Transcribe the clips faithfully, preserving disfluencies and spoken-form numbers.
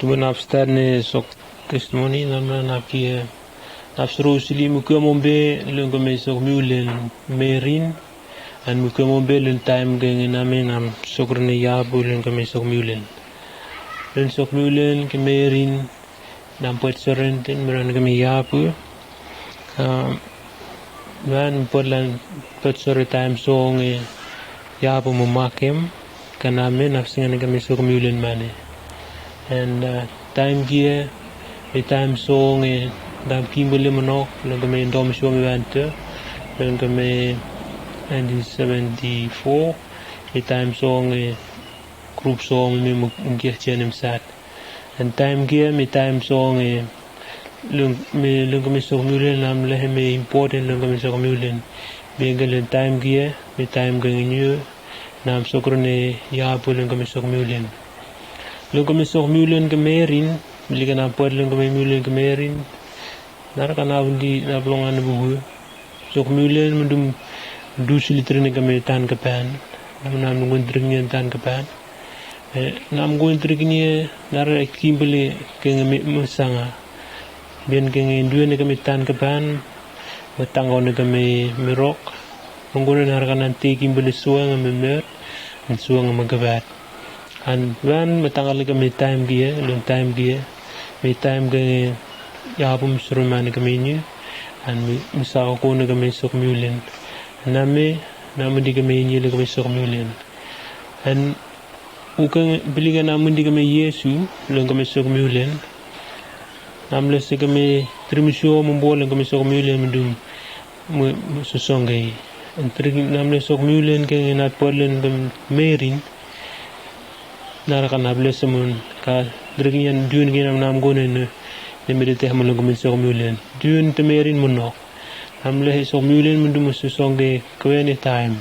Yumi nap stat ne sok testimoni, nambla nap kia, nap soro usili Mukwemombe long kame sok miulen Merin, and Mukwemombe long taem kenge name nam sokro ne yapu long kame sok miulen. Long sok miulen ke Merin, nam pwet soren ten meran kame yapu. Wan pwet lan pwet sore taem songe yapu mo makem. Ka name nap singan kame sok miulen mane. And taem kia, me taem songe dam Kimberley monok long kame dom song wan te long kame nineteen seventy-four. Me taem songe grup song me mo kia jenem sat. And taem kia me taem songe long kame sok miulen namle me impoten long kame sok miulen. Me ke long taem kia me taem kenge niu nam sokro ne yapu long kame sok miulen. Long kame sok miulen ke Merin, bilike nam pwet long kame miulen ke Merin. Nara ka nam di nam longan bubu. Sok miulen mundum dusili trin kame tan kapan. Nam nam ngun trin tan kapan. Nam ngun trin nara Kimberley kenge me sanga. Bien kenge duen kame tan kapan. Me tangon kame me rok. Mungune nara ka nam te Kimberley suang me met. Suang me kabat. And wan me tangal kame taem kia, long taem kia me taem kenge yapu me suru mane kame niu. And me sako kone kame sok miulen. Name nam mudi kame niu long kame sok miulen. And uke bilike nam mudi kame Yesu long kame sok miulen. Namle se kame trimisuo mumbo long kame sok miulen mundum mo sosonge. Namle sok miulen kenge nat pwet long kame Merin. Nara ka nap lese mon ka drik nian dun ke nam nam gone ne. Ne me de te hamon long kame sok miulen dun te Merin monok. Namle sok miulen mundum mo sosonge kwen e taem.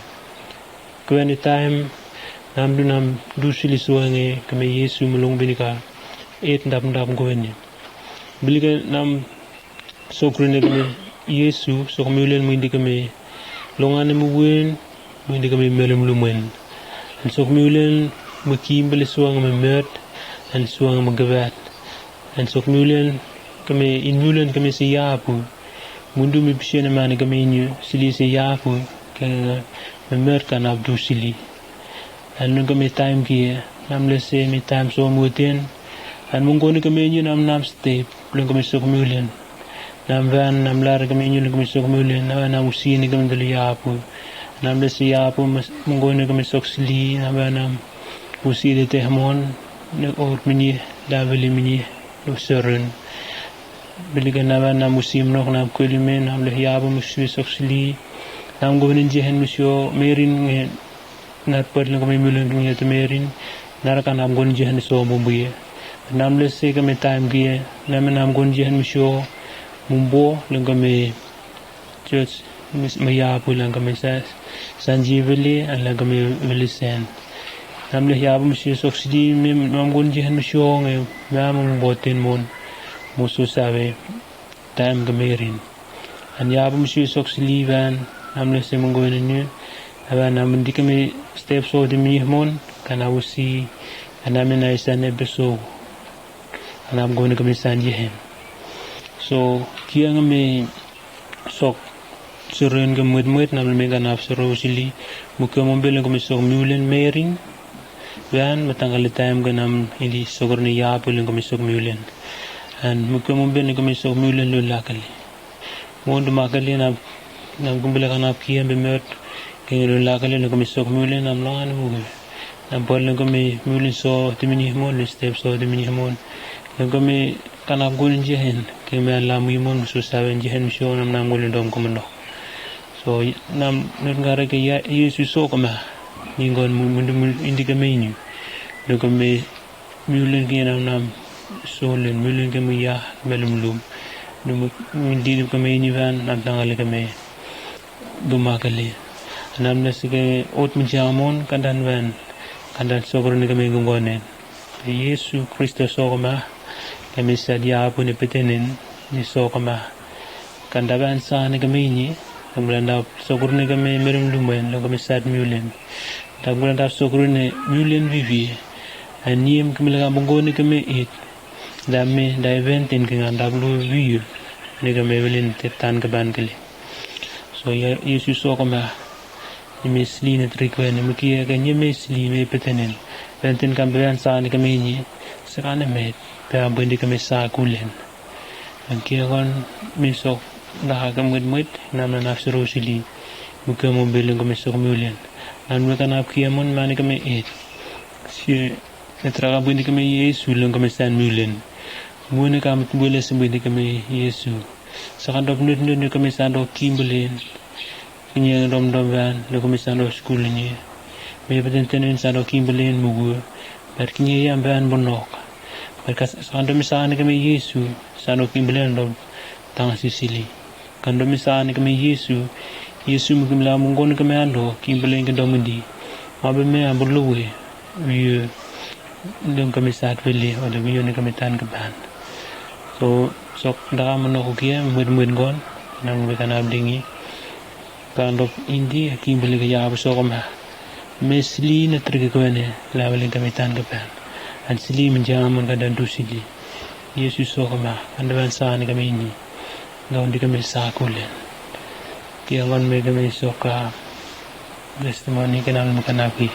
Kwen e taem nam du nam dusili suange kame Yesu mo long bini ka et dapdap gone. Bilike nam sokro ne kame Yesu sok miulen mo indi kame longan mo wen mo indi kame melumlum wen. And sok miulen mo Kimberley suang mo met and suang mo gebat. And sok miulen kame in miulen kame se yapu. Mundu mi pisione mane kame inyu sili se yapu kenge me met ka nap dusili. And long kame taem kia nam lese me taem so muten. And mungone kame inyu nam nam step long kame sok miulen. Nam wan nam lare kame inyu long kame sok miulen nam wan nam usi ne kame dolo yapu. Nam lese yapu mungone kame sok sili nam wan nam usi de te hamon ne ot minye davili minye. Lo soron bilike nam wan nam usi mnok nam kweli me nam le yapu mo sui sok sili. Nam gone jehen mo sio Merin nge nat pwet long kame miulen kame nge te Merin. Nara ka nam gone jehen so mumbuye. Nam lese kame taem kia nam nam gone jehen mo sio mumbo long kame jos me yapu long kame sa sanji vili and long kame vili sen. Nam le yapu mo sio sok sili me nam gone jehen mo sio nge me am mumbo ten mon mo so save taem ke Merin. And yapu mo sio sok sili wan nam lese mungone niu. Wan nam indi kame step so te minye mon ka na usi. And nam ina isan epe so. And nam gone kame san jehen. So kia nge me sok soroen ke mwetmwet nam le me ka nap soro usili. Mo ke mombe long kame sok miulen Merin. Wan me tangale taem ke nam indi sokro ne yapu long kame sok miulen. And mo ke mombe long kame sok miulen lo lakele. Mo do makele nam nam kumbele ka nap kia be met kenge lo lakele long kame sok miulen nam longan mo ke. Nam pwet long kame miulen so te minye mon lo step so te minye mon. Long kame ka nap gone jehen ke me an lam wi mon so save jehen mo sio nam nam gone dom kame nok. So nam not ngare ke Yesu so kame. Ni gone mo mundu mo indi kame inyu. Long kame miulen ke nam nam solen miulen ke mo ya melumlum. Nom indi kame inyu wan nam tangale kame. Dumakele. Nam lese ke ot mo jang mon kandan wan kandan sokro ne kame gungonen. Yesu Kristo sokoma kame sad yapu ne petenen ne sokoma. Kanda wan sa ne kame inye. Kame landa sokro ne kame merem lumwen lo kame sad miulen. Kame landa sokro ne miulen vivie. Aniem kame laka mongo ne kame it. Dam me dai wen tin kingan dap lu wiu. Ni kame wilin te tan ke ban kele. So Yesu sokoma. Ni me sli na trik wen ni mukia ke ni me sli me petenen. Wen tin kam bewan sa ni kame ni. Sekane me pe ambwe ni kame sa kulen. An kia kon mi sok daka ke mwetmwet na mena naf suru sili. Mukia mo bilin kame sok miulen. An me kanap kia mon mani kame et. Si e traka bwindi kame Yesu long kame san miulen. Muene kam tuwele se bwindi kame Yesu. Saka dop nut nut nut kame san do kimbilen. Kinye domdom van long kame san do skul nye. Me peten tenen san do kimbilen mugu. Bat kinye yam van bonok. Bat kas saka dom san kame Yesu san do kimbilen dom tang sisili. Kan domi sa ni kame Yesu. Yesu mi kim la mungo ni kame ando kim bele ke domindi. Ma be me ambo lowe. Wiyo. Dong kame sat wele o de wiyo ni kame tan ke ban. So sok daka mo noko kia mwet mwet gon. Nang be kan abdingi. Kan dop indi kim bele ke ya abu sokoma. Me sili na trike kwene la wele kame tan ke ban. An sili mi jam mon ka dan du sili. Yesu sokoma. An de ban sa ni kame ini. Nga undi kame sa kulen. Kia ngon me kame soka testimoni ke nang me kanapi.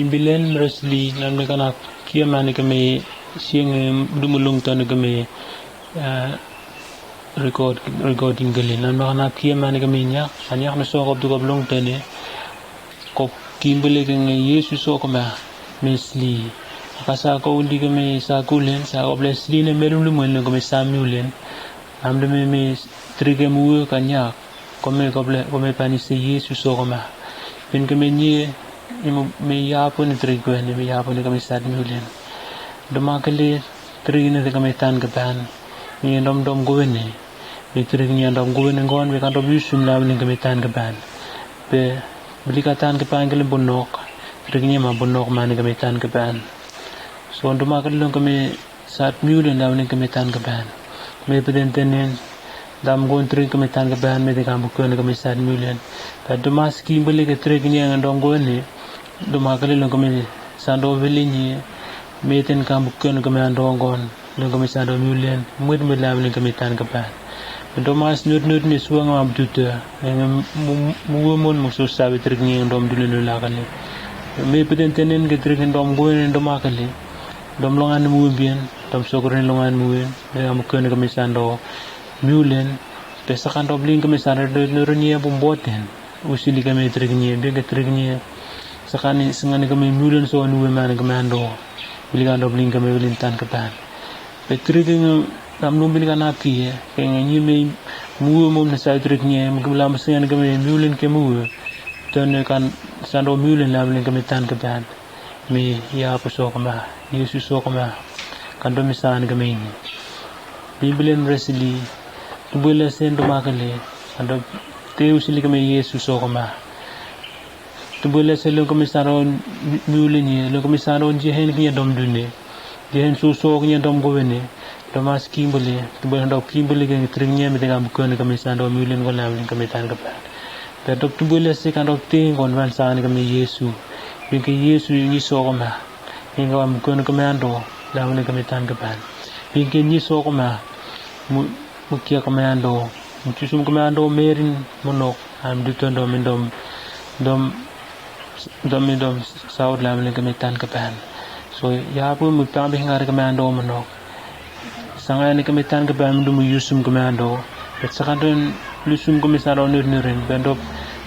Bilen Resli, nau mi kanap kia man i keme siang, eh, dumu long tone keme, eh, rekod, rekoding kele. Nau mi kanap kia man i keme niak, a niak no so kop tu kop long tone. Kop Kimberly kenge Iesu sokoma, me sli. Ka sa ko undi keme sa kulen, sa kop le sli ne me lumlum wen keme sa miulen. Am de me, me trike muwe ka niak. Kome kople, kome pani se Iesu sokoma. Pen keme nie, imo me iapo ne trik wen, me iapo ne keme sat miulen. Domakele trik ne te keme tan kepan. Me domdom gowene. Me trik nie dom gowene ngon, me kan dom yusum lawen keme tan kepan. Pe, bilika tan kepan kele bonok. Trik nie ma bonok man keme tan kepan. So domakele long keme sat miulen lawen keme tan kepan. Me peten tenen, dam gon trik keme tan kepan, me te kam buken keme sat miulen. Pe domas Kimberly ke trik nie ngan dom gowene. Domakele long keme sando vili nie. Me ten kam buken keme ando gon. Long keme sando miulen. Mwet mwet lawen keme tan kepan. Me domas nut nut ne suang ma bututa. Nge mu, mu, muwe mon mo so save trik nie dom dulen lo lakele. Me peten tenen ke trik dom gowene domakele. Dom longan muwe bien, dom sokore longan muwe, me kam kone keme sando miulen, pe sakan dom ling keme sando nore nie bumboten. Usili keme trik nie, bien ke trik nie. Sakan i singan keme miulen so nuwe man keme ando. Bili kan dom ling keme wilin tan kepan. Pe trik nge nam lum bili kan apie, ke nge nie me muwe mom ne sai trik nie, me keme lam singan keme miulen ke muwe. Tone kan sando miulen lawen keme tan kepan. Me ia apo sokoma, Iesu sokoma, kan dom i san keme ini. Bimbilen Resili, tubwele sen domakele, kan dom te usili keme Iesu sokoma. Tubwele sen long keme sando miulen ie, long keme sando jehen keme dom dune. Jehen sosok nie dom gowene. Domas Kimberly, tubwele dom Kimberly ke trik nie me te kam kone keme sando miulen go lawen keme tan kepan. Pe dok tubwele se kan dok te ngon wan san keme Iesu. Bingke Iesu ingi sokoma. Ingi kam kone keme ando, lawen keme tan kepan. Bingke ingi sokoma. Mu, mu kia keme ando. Mu tusum keme ando merin monok. Am duto dom, dom, dom, dom, dom, saut lawen keme tan kepan. So, ia apo mu pang bingare keme ando monok. Sanga ane keme tan kepan mi dum yusum keme ando. Be sakan don lusum keme sando nut nurin. Be dop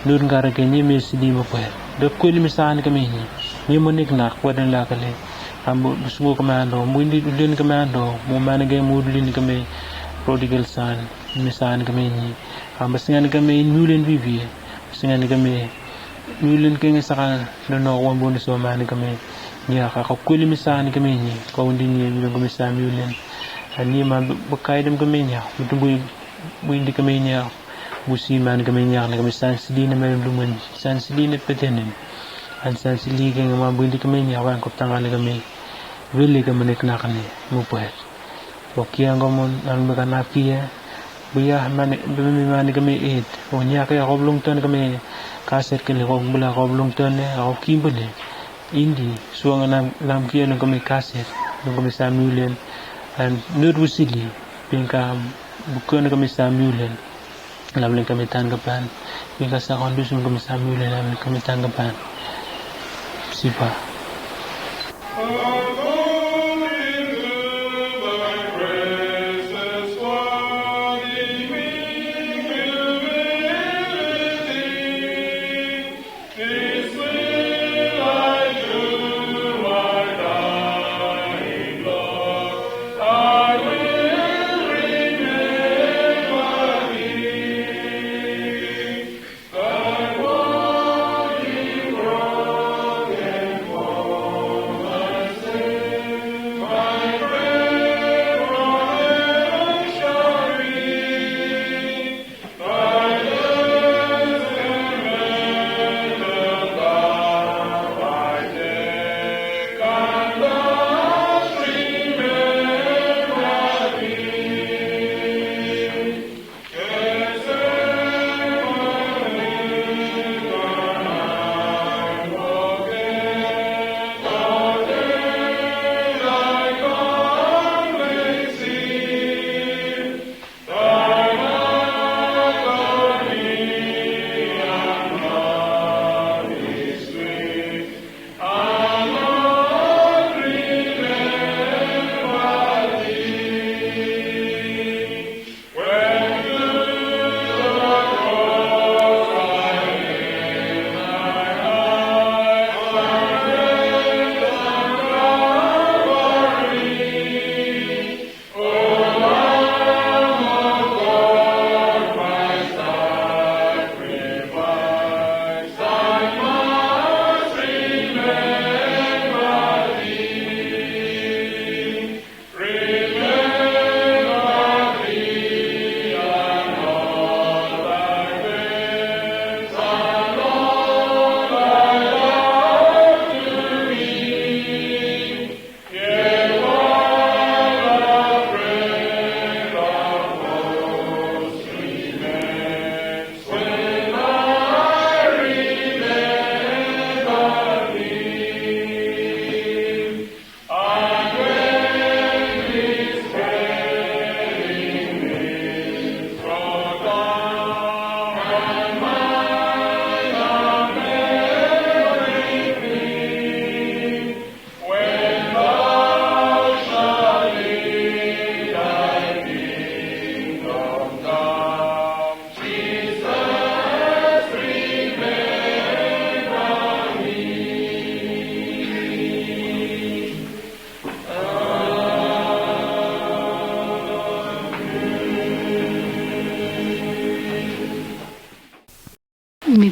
nut ngare ke nie me sidi mo pwe. Dop kweli me san keme ini. Nie mo nik nak pwe den lakale. Ambo lusungo keme ando. Mo indi ulen keme ando. Mo mane ke mo ulen keme prodigal son. Me san keme ini. Ambo singan keme in mulen bibie. Singan keme Miulen kenge sakan, no no wan bun so man keme. Nia ka ko kweli me san keme ni, ko undi ni, miulen keme sa miulen. Ani ma bakaidem keme nia, mutum bui, bui indi keme nia. Busi man keme nia, ne keme san sili ne me lumen, san sili ne petenen. An san sili kenge ma bui indi keme nia, wan ko tangale keme. Wele keme ne kena kene, mu pwet. Wo kia ngomon, an me kana pia. Buya mane, bebe me mane keme et. O nia ke ako blung ton keme kaset kele ko bula ako blung ton ne, ako kimbele. Indi, suang lam, lam kia long keme kaset, long keme sa miulen. An nut wusili, pingka bukon keme sa miulen. Lam long keme tan kapan. Pingka sa kon dusum keme sa miulen, lam long keme tan kapan. Sipa.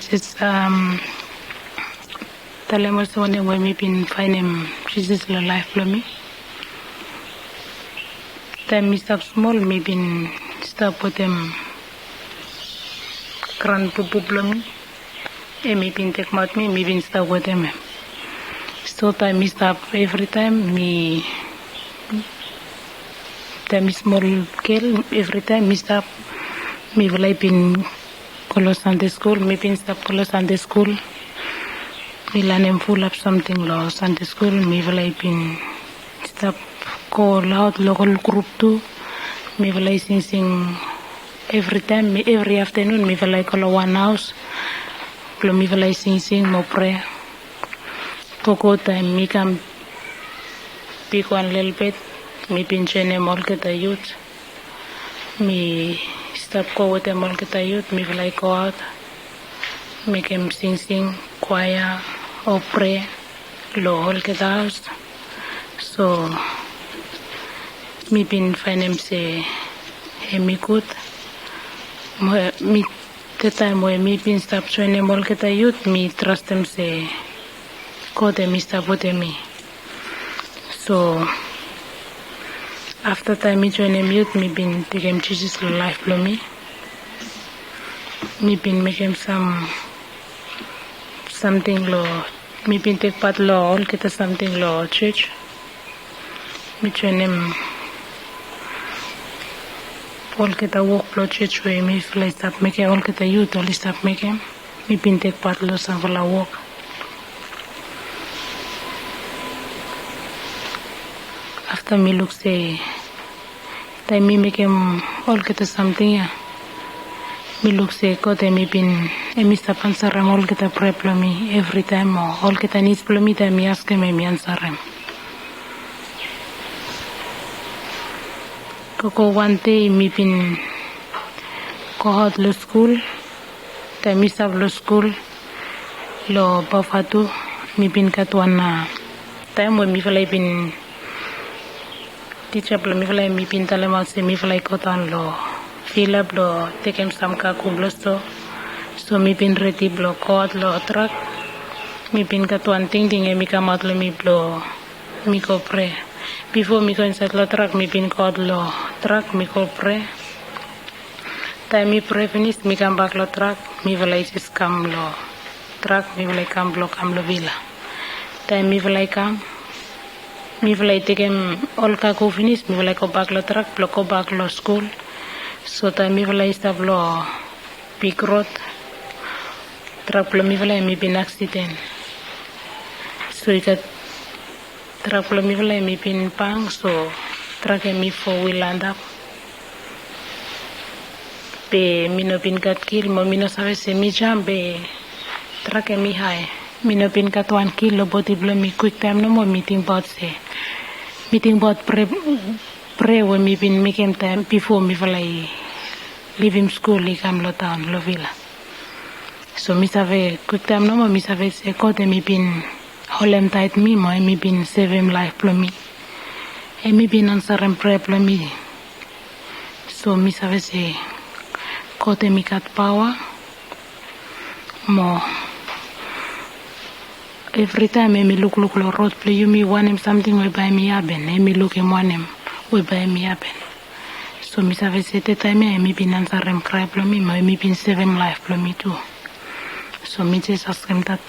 Jisas, um, talem olsem wanem we mi bin faenem Jisas long laef blong mi. Taem mi stap smol, mi bin stap wetem granpupu blong mi. Hem i bin tekemaot mi, mi bin stap wetem hem. So taem mi stap, evritaem mi, taem mi smol gel, evritaem mi stap, mifala i bin go long Sande skul, mi bin stap go long Sande skul. Mi lanem fulap samting long Sande skul, mifala i bin stap go olaot long ol grup tu. Mifala i singsing evritaem, mi, evri aftenun mifala i go long wan haos blong mifala i singsing mo prea. Gogo taem mi kam bigwan lelebet, mi bin joenem olgeta yut. Mi stap go wetem olgeta yut, mifala i goaot mekem singsing, kwaea o prea long olgeta haos. So mi bin faenem se hem i gud. Mo mi, tetaem we mi bin stap joenem olgeta yut, mi trastem se God hem i stap wetem mi. So afta taem mi joenem yut, mi bin tekem Jisas long laef blong mi. Mi bin mekem sam samting long, mi bin tekpat long olgeta samting long jos. Mi joenem olgeta wok blong jos we mifala i stap mekem, olgeta yut oli stap mekem. Mi bin tekpat long samfala wok. Afta mi luk se taem mi mekem olgeta samting ya, mi luk se God hem i bin, hem i stap ansarem olgeta prea blong mi evritaem, o olgeta nid blong mi, taem mi askem hem i ansarem. Gogo wan dei mi bin goaot long skul. Taem mi stap long skul long Bavatu, mi bin gat wan, a, taem we mifala i bin, tija blong mifala hem i bin talemaot se mifala i godaon long vila blong tekem sam kago blong stoa. So mi bin redi blong goaot long trak. Mi bin gat wan tingting hem i kamaot long mi blong mi go prea. Bifo mi go insaed long trak, mi bin goaot long trak, mi go prea. Taem mi prea finis, mi kambak long trak, mifala i jes kam long trak, mifala i kam blong kam long vila. Taem mifala i kam, mifala i tekem ol kago finis, mifala i gobak long trak blong gobak long skul. So taem mifala i stap long big rod, trak blong mifala hem i bin aksiden. So i gat trak blong mifala hem i bin bang, so trak hem i fowil antap. Be mi no bin gat kil, mo mi no save se mi jam, be trak hem i hae. Mi no bin gat wan kil long bodi blong mi. Kwiktaem nomo mi tingbaot se, mi tingbaot prea, prea we mi bin mekem taem bifo mifala i livim skul i kam long taon, long vila. So mi save, kwiktaem nomo mi save se God hem i bin holemtaet mi, mo hem i bin sevem laef blong mi. Hem i bin ansarem prea blong mi. So mi save se God hem i gat paoa. Mo evritaem hem i lukluk long rod blong yumi wanem samting we bae hem i hapen, hem i lukim wanem we bae hem i hapen. So mi save se tetaem ya hem i bin ansarem krae blong mi, mo hem i bin sevem laef blong mi tu. So mi jes askem dat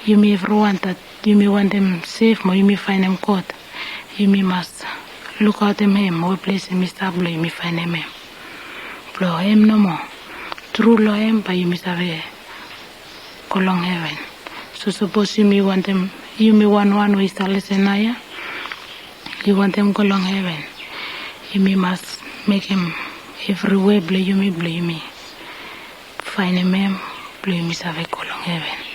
yumi evriwan, dat yumi wantem sef mo yumi faenem God, yumi mas lukaotem hem we ples hem i stap blong yumi faenem hem. Blong hem nomo, tru long hem bae yumi save go long heven. So sapos yumi wantem, yumi wanwan we i stap lesen naoia, yu wantem go long heven, yumi mas mekem evri we blong yumi, blong yumi faenem hem, blong yumi save go long heven.